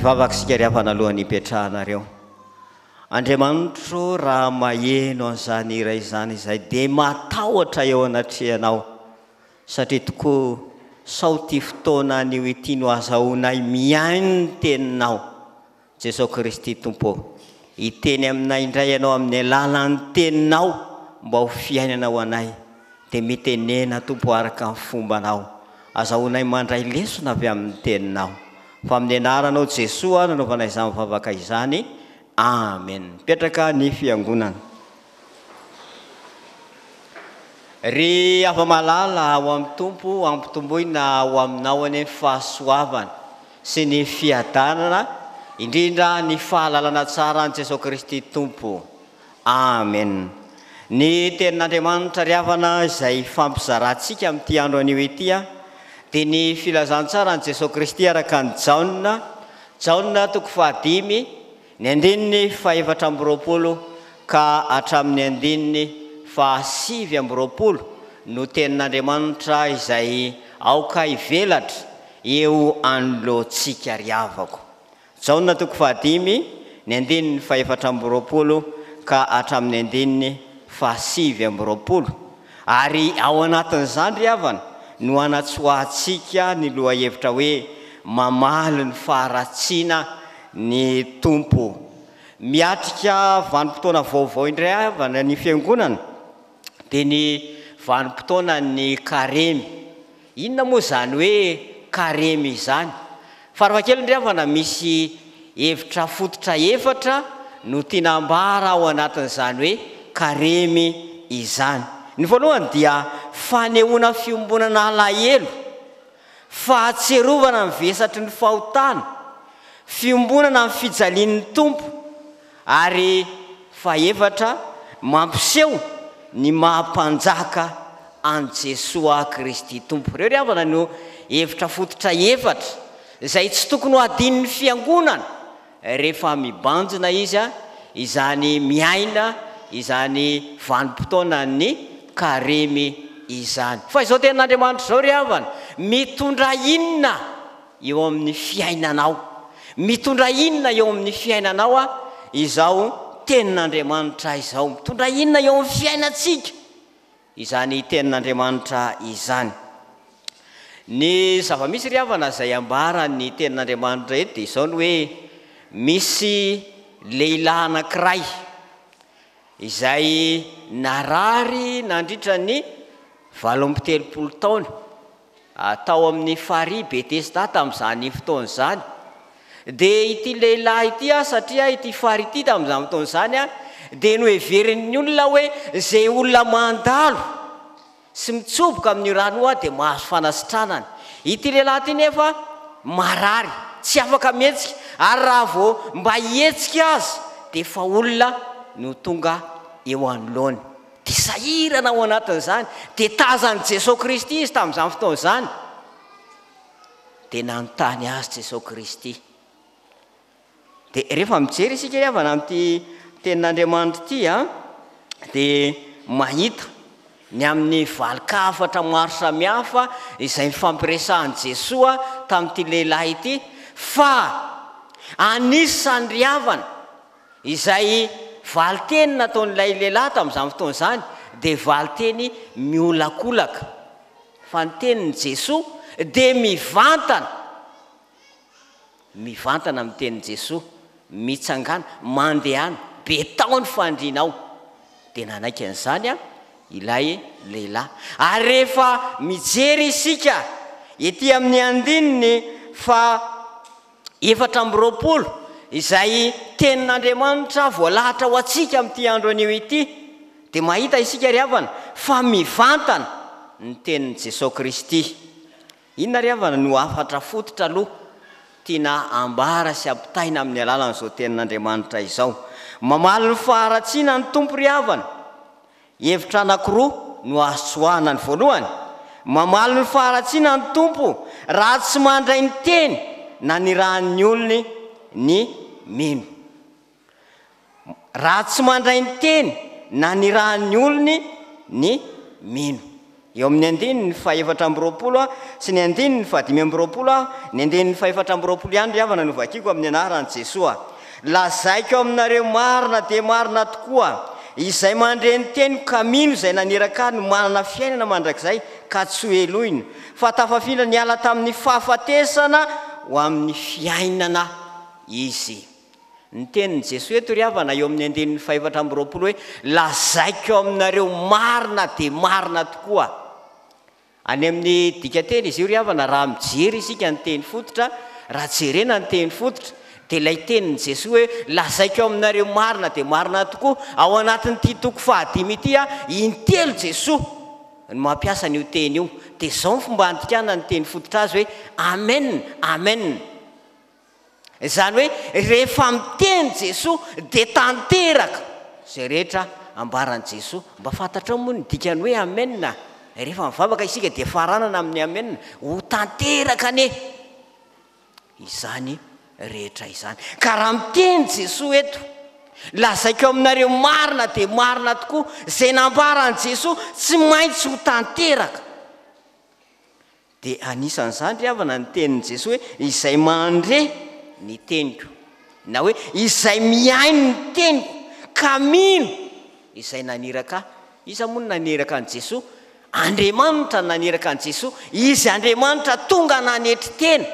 Hivavaka isika ry havana alohan'ny hipetrahanareo. Andriamanitro raha maheno an'izany hira izany izahay dia matahotra eo anatrehanao satria tokoa sao ity fotoana anio ity no azahoanay mihaino ny teninao Jesoa Kristy Tompo ô, hiteny aminay indray Ianao amin'ny alalan'ny Teninao mba ho fiainana ho anay, dia mitenena Tompo araka ny fombanao, azahoanay mandray lesona avy amin'ny Teninao. Fa amin'ny Anaranao Jesoa nanaovana izany vavaka izany, Amen. Mipetraka ny Fiangonana. Ry hava-malala ao amin'ny Tompo, ampitomboina ho aminao anie ny fahasoavana sy ny fiadanana, indrindra ny fahalalana tsara an'i Jesoa Kristy Tompo. Amen. Ny Tenin'Andriamanitra ry havana izay hifampizarantsika amin'ity andro anio ity dia ny Filazantsaran'i Jesoa Kristy araka an'i Jaona, Jaona toko fahadimy, Ny andininy fahefatra amby roapolo ka hatramin'ny andininy fahasivy amby roapolo no tenin'Andriamanitra izay aoka hivelatra eo anoloantsika ry havako. Jaona toko fahadimy, ny andininy fahefatra amby roapolo ka hatramin'ny andininy fahasivy amby roapolo. Ary ao anatin'izany ry havana no hanatsoahantsika ny lohahevitra hoe mamaly ny faharatsiana ny Tompo. Miatrika vanim-potoana vaovao indray havana ny Fiangonana, dia ny vanim-potoanan'ny Karemy. Inona moa izany hoe Karemy izany? Farafahakeliny ry havana misy hevitra fototra efatra no tiana ambara ao anatin'izany hoe Karemy izany. Ny voalohany dia fanehoana fiombonana alahelo Fahatsiarovana ny vesatry ny fahotana, fiombonana amin'ny fijalian'ny Tompo, ary fahefatra, mampiseho ny maha Mpanjaka an'i Jesoa Kristy Tompo. Ireo ry havana no hevitra fototra efatra izay tsy tokony ho adinon'ny Fiangonana Rehefa mibanjina izy izany miaina izany vanim-potoanan'ny karemy izany. Fa izao tenin'Andriamanitra izao ry havana, mitondra inona eo amin'ny fiainanao? Mitondra inona eo amin'ny fiainanao izao tenin'Andriamanitra izao? Mitondra inona eo amin'ny fiainantsika? Izany tenin'Andriamanitra izany. Ny zava-misy ry havana izay ambaran'ny tenin'Andriamanitra eto dia izao ny hoe misy lehilahy anankiray izay narary nandritra ny 38 taona. Tao amin'ny farihy Betesda tamin'izany fotoana izany. Dia ity lehilahy ity, satria ity farihy ity tamin'izany fotoana izany dia noheverin'ny olona hoe izay olona mandalo sy mitsoboka amin'io rano io dia mahazo fanasitranana. Ity lehilahy ity nefa marary, tsy afaka mihetsika, ary raha vao mba hihetsika aza dia efa olona no tonga eo anoloany. Dia sahirana ao anatin'izany. Dia tazan'i Jesoa Kristy izy tamin'izany fotoana izany. Dia nanontany azy Jesoa Kristy. Dia rehefa mijery isika ry havana amin'ity tenin'Andriamanitra ity an, dia mahita ny amin'ny valin-kafatra maro samihafa izay nifampiresahan'i Jesoa tamin'ity lehilahy ity fa anisan'ny ry havana Izay valin-teny nataon'ilay lehilahy tamin'izany fotoana izany dia valin-teny miolakolaka, fa ny tenin'i Jesoa dia mivantana, mivantana amin'ny tenin'i Jesoa, mitsangàna, mandehana, betao ny fandrianao. Dia nanaiky an'izany ilay lehilahy. Ary rehefa mijery isika ety amin'ny andininy faha. 24, izay Tenin'Andriamanitra voalahatra ho antsika amin'ity andro anio ity, dia mahita isika ry havana fa mivantana ny tenin'i Jesoa Kristy. Inona ry havana no hafatra fototra aloha tiana ambara sy ampitaina amin'ny alalan'izao Tenin'Andriamanitra izao? Mamaly ny faharatsiana ny Tompo ry havana. Hevitra anankiroa no azo tsoahana, ny voalohany, mamaly ny faharatsiana ny Tompo raha tsy mandray ny teny nanirahan'ny olony ny mino. Raha tsy mandray ny teny nanirahan'ny olony ny mino. Eo amin'ny andininy faha-24 sy ny andininy faha-25, ny andininy faha-24 ihany ry havana no vakiko amin'ny anaran'i Jesoa. Lazaiko aminareo marina dia marina tokoa, izay mandre ny teniko ka mino izay naniraka ahy no manana fiainana mandrakizay ka tsy ho helohina, fa tafafindra niala tamin'ny fahafatesana ho amin'ny fiainana izy. Ny tenin'i Jesoa eto ry havana eo amin'ny andininy faha-24 hoe, Lazaiko aminareo marina dia marina tokoa. Any amin'ny dikanteny izy io ry havana, raha mijery isika ny teny fototra, raha jerena ny teny fototra, dia ilay tenin'i Jesoa hoe, Lazaiko aminareo marina dia marina tokoa, ao anatin'ity toko fahadimy ity, intelo Jesoa no mampiasa an'io teny io. Dia izao ny fomba andikana ny teny fototra azy hoe, Amen, amen. Izany hoe rehefa miteny Jesoa dia tanteraka izay rehetra ambaran'i Jesoa. Mba fantatrao moa ny dikan'ny hoe Amen? Rehefa mivavaka isika dia faranana amin'ny Amen. Ho tanteraka anie izany rehetra izany. Ka raha miteny Jesoa eto, lazaiko aminareo marina dia marina tokoa, izay nambaran'i Jesoa tsy maintsy ho tanteraka. Dia anisan'izany ry havana ny tenin'i Jesoa hoe izay mandre ny teniko, na hoe izay mihaino ny teniko ka mino izay naniraka ahy. Iza moa no naniraka an'i Jesoa? Andriamanitra no naniraka an'i Jesoa. Izy Andriamanitra tonga nanetry tena.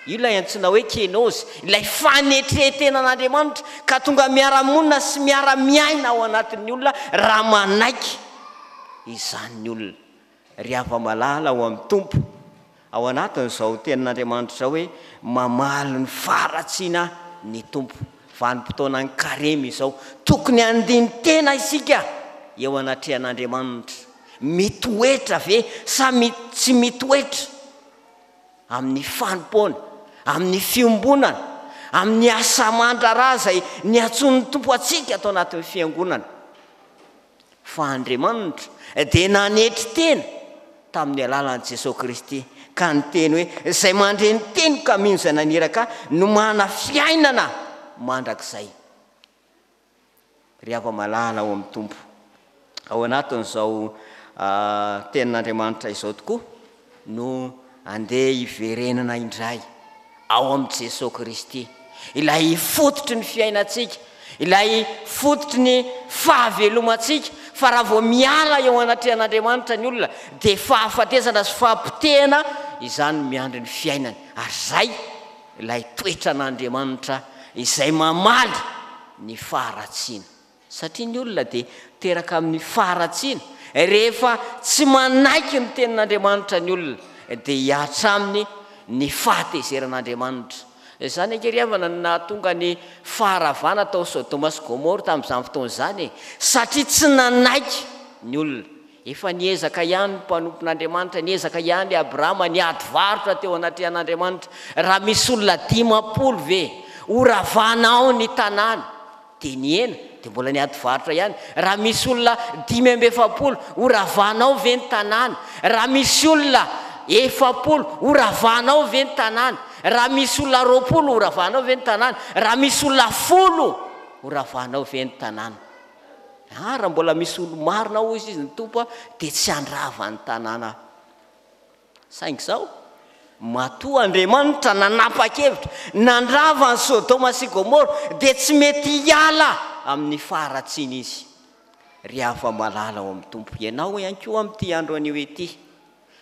Io ilay antsoina hoe kenozy, ilay fanetren-tenan'Andriamanitra ka tonga miara-monina sy miara-miaina ao anatin'ny olona raha manaiky izany ny olona. Ry hava-malala ao amin'ny Tompo, ao anatin'izao Tenin'Andriamanitra izao hoe mamaly ny faharatsiana ny Tompo. Vanim-potoanan'ny Karemy izao. Tokony handini-tena isika eo anatrehan'Andriamanitra. Mitoetra ve sa tsy mitoetra amin'ny fanompoana, amin'ny fiombonana, amin'ny asa aman-draharaha izay niantsoan'ny Tompo antsika ato anatin'ny Fiangonana? Fa Andriamanitra dia nanetry tena tamin'ny alalan'i Jesoa Kristy, ka niteny hoe, Izay mandre ny teniko ka mino izay naniraka Ahy no mana fiainana mandrakizay. Ry hava-malala ao amin'ny Tompo, ao anatin'izao Tenin'Andriamanitra izao tokoa no andeha hiverenana indray ao amin'i Jesoa Kristy, ilay fototry ny fiainantsika, ilay fototry ny fahavelomantsika, fa raha vao miala eo anatrehan'Andriamanitra ny olona dia fahafatesana sy fahapotehana izany miandry ny fiainany, ary izay ilay toetran'Andriamanitra izay mamaly ny faharatsiana. Satria ny olona dia teraka amin'ny faharatsiana, rehefa tsy manaiky ny tenin'Andriamanitra ny olona dia hihatra aminy ny fahatezeran'Andriamanitra. Izany ange ry havana no nahatonga ny faharavana tao Sodoma sy Gomoro tamin'izany fotoana izany e! Satria tsy nanaiky ny olona. Efa niezaka ihany ny mpanompon'Andriamanitra, niezaka ihany i Abrahama niady varotra teo anatrehan'Andriamanitra, raha misy olona 50 ve horavana ao ny tanàna? Dia nihena, dia mbola niady varotra ihany. Raha misy olona 45, horavanao ve ny tanàna? Raha misy olona 40, horavanao ve ny tanàna? Raha misy olona 20, horavanao ve ny tanàna? Raha misy olona 10, horavanao ve ny tanàna? Ah, raha mbola misy olo-marina hoy izy ny Tompo dia tsy handrava ny tanàna aho. Saingy izao, matoa Andriamanitra nanapa-kevitra nandrava an'i Sodoma sy Gomora, dia tsy mety hiala amin'ny faharatsiana Izy. Ry hava-malala ao amin'ny Tompo, ianao ihany koa amin'ity andro anio ity,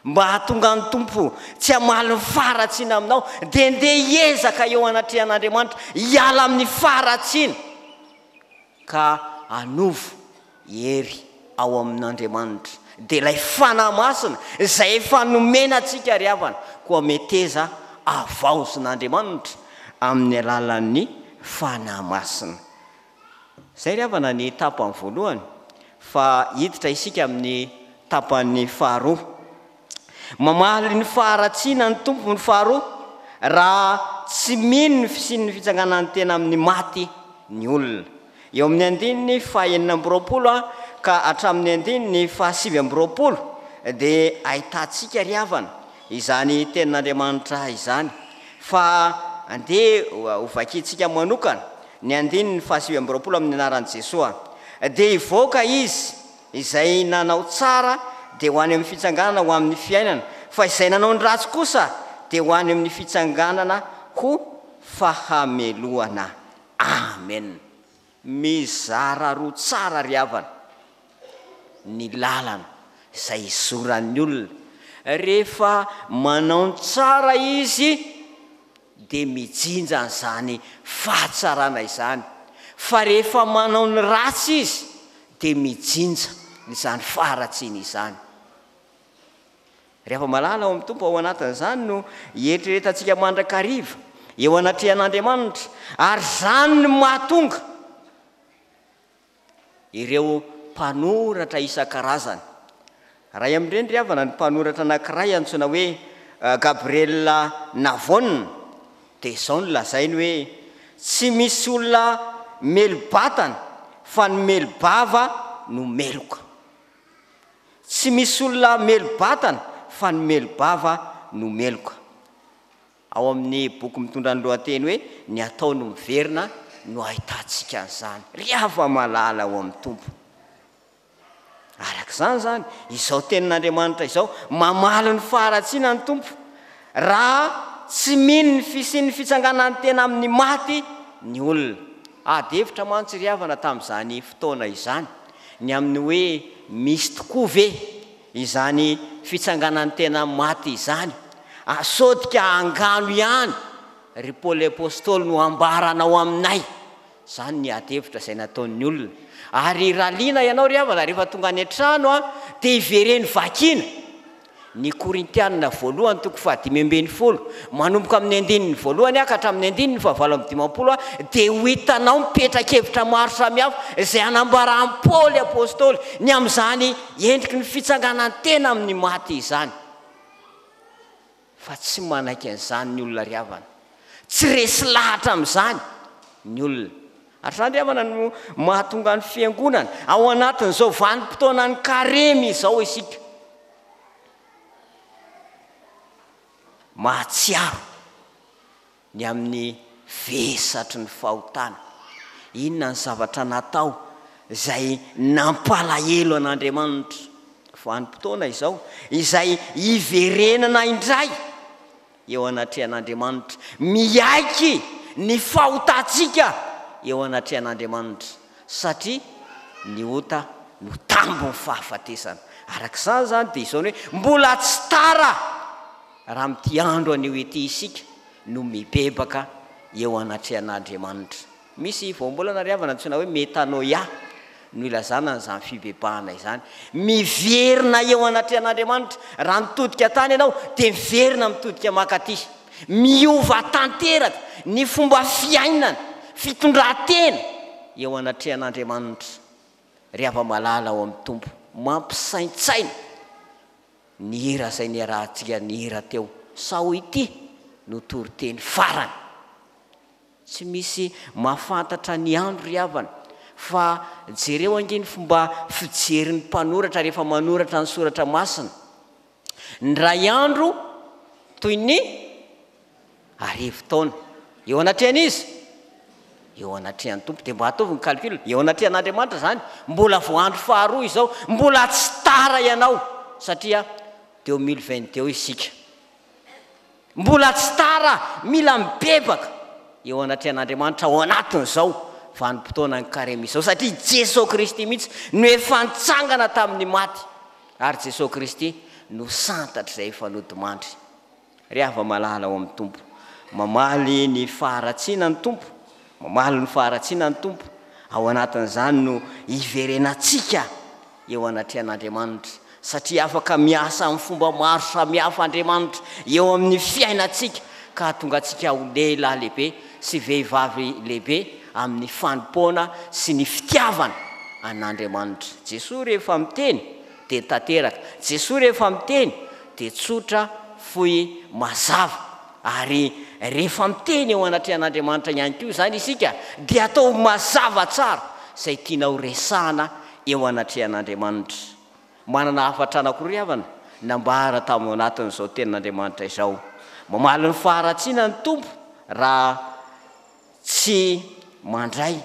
mba hahatonga ny Tompo tsy hamaly ny faharatsiana aminao, dia ndeha hiezaka eo anatrehan'Andriamanitra hiala amin'ny faharatsiana, ka hanovo hery ao amin'Andriamanitra, dia ilay Fanahy Masina izay efa nomena antsika ry havana, koa meteza havaozin'Andriamanitra amin'ny alalan'ny Fanahy Masina. Izay ry havana ny tapany voalohany, fa hiditra isika amin'ny tapany faharoa. Mamaly ny faharatsiana ny Tompo ny faharoa, raha tsy mino ny fisian'ny fitsanganan'ny tena amin'ny maty ny olona. Eo amin'ny andininy faha-26 ka hatramin'ny andininy faha-29 dia ahitantsika ry havana izany tenin'Andriamanitra izany. Fa andeha hovakintsika manokana ny andininy faha-29 amin'ny anaran'i Jesoa. Dia hivoaka izy Izay nanao tsara dia ho any amin'ny fitsanganana ho amin'ny fiainana, fa izay nanao ny ratsy kosa dia ho any amin'ny fitsanganana ho fahamelohana. Amen. Mizara roa tsara ry havana ny lalana izay izoran'ny olona. Rehefa manao ny tsara izy dia mijinja an'izany fahatsarana izany, fa rehefa manao ny ratsy izy dia mijinja izany faharatsiana izany. Rehefa malala ao amin'ny Tompo, ao anatin'izany no ieritreretantsika mandrakariva eo anatrehan'Andriamanitra, ary izany no mahatonga ireo mpanoratra isan-karazany. Ray amin-dreny ry havana, ny mpanoratra anankiray antsoina hoe Gabriel Navon dia izao no lazainy hoe, Tsy misy olona melo-batana fa ny melo-bava no meloka. Tsy misy olona melo-batana fa ny melo-bava no meloka. Ao amin'ny boky mitondra ny lohateny hoe Ny atao no miverina no ahitantsika an'izany. Ry hava-malala ao amin'ny Tompo. Araka izany izany, izao tenin'Andriamanitra izao, mamaly ny faharatsiana ny Tompo, raha tsy mino ny fisian'ny fitsanganan'ny tena amin'ny maty ny olona. Ady hevitra mantsy ry havana tamin'izany fotoana izany, ny amin'ny hoe misy tokoa ve izany fitsanganan'ny tena maty izany? Sodika angano ihany ry Paoly Apostoly no ambaranao aminay. Izany ny ady hevitra izay nataon'ny olona. Ary raha liana ianao ry havana, rehefa tonga any an-trano dia ivereno vakiana ny Korintiana voalohany toko fahadimy ambin'ny folo, manomboka amin'ny andininy voalohany ka hatramin'ny andininy fahavalo amby dimampolo, dia ho hitanao mipetra-kevitra maro samihafa izay anambaran'i Paoly Apostoly ny amin'izany endriky ny fitsanganan-tena amin'ny maty izany. Fa tsy manaiky an'izany ny olona ry havana. Tsy resy lahatra amin'izany ny olona. Ary izany ry havana no mahatonga ny fiangonana ao anatin'izao vanim-potoanan'ny karemy izao isika. Mahatsiaro ny amin'ny vesatry ny fahotana. Inona ny zavatra natao izay nampalahelo an'Andriamanitra? Vanim-potoana izao izay hiverenana indray eo anatrehan'Andriamanitra, miaiky ny fahotantsika eo anatrehan'Andriamanitra, satria ny ota no tambin'ny fahafatesana. Araka izany izany dia izao ny hoe mbola tsy tara raha amin'ity andro anio ity isika no mibebaka eo anatrehan'Andriamanitra. Misy voambolana ry havana antsoina hoe metanoia no ilazana an'izany fibebahana izany. Miverina eo anatrehan'Andriamanitra. Raha nitodika tany ianao dia miverina mitodika mankaty. Miova tanteraka ny fomba fiainana, fitondran-tena eo anatrehan'Andriamanitra. Ry hava-malala ao amin'ny Tompo, mampisaintsaina ny hira izay niarahantsika nihira teo, sao ity no toriteny farany. Tsy misy mahafantatra ny andro ry havana, fa jereo ange ny fomba fijerin'ny mpanoratra rehefa manoratra ny soratra masina. Ny iray andro toy ny arivo taona. Eo anatrehan'iza? Eo anatrehan'ny Tompo. Dia mba ataovy ny calcul. Eo anatrehan'Andriamanitra izany. Mbola vao andro faharoa izao. Mbola tsy tara ianao satria 2022 isika. Mbola tsy tara, mila mibebaka eo anatrehan'Andriamanitra ao anatin'izao vanim-potoanan'ny Karemy izao satria Jesoa Kristy mihitsy no efa nitsangana tamin'ny maty ary Jesoa Kristy no santatr'izay efa nodimandry. Ry hava-malala ao amin'ny Tompo, mamaly ny faharatsiana ny Tompo, mamaly ny faharatsiana ny Tompo, ao anatin'izany no hiverenantsika eo anatrehan'Andriamanitra, satria afaka miasa amin'ny fomba maro samihafa Andriamanitra eo amin'ny fiainantsika ka hahatonga antsika ho lehilahy lehibe sy vehivavy lehibe amin'ny fanompoana sy ny fitiavana an'Andriamanitra. Jesoa rehefa miteny dia tanteraka. Jesoa rehefa miteny dia tsotra, fohy, mazava. Ary rehefa miteny eo anatrehan'Andriamanitra ihany koa izany isika dia atao mazava tsara izay tiana ho resahana eo anatrehan'Andriamanitra. Manana hafatra anankiroa ry havana nambara tao anatin'izao tenin'Andriamanitra izao. Mamaly ny faharatsiana ny Tompo raha tsy mandray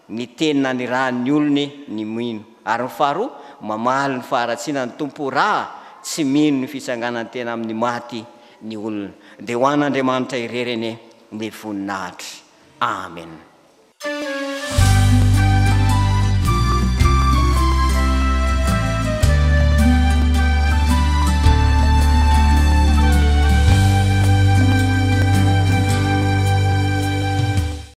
ny teny nanirahan'ny olony ny mino. Ary ny faharoa, mamaly ny faharatsiana ny Tompo raha tsy mino ny fitsanganan-tena amin'ny maty ny olona. Dia ho an'Andriamanitra irery anie ny voninahitra. Amen.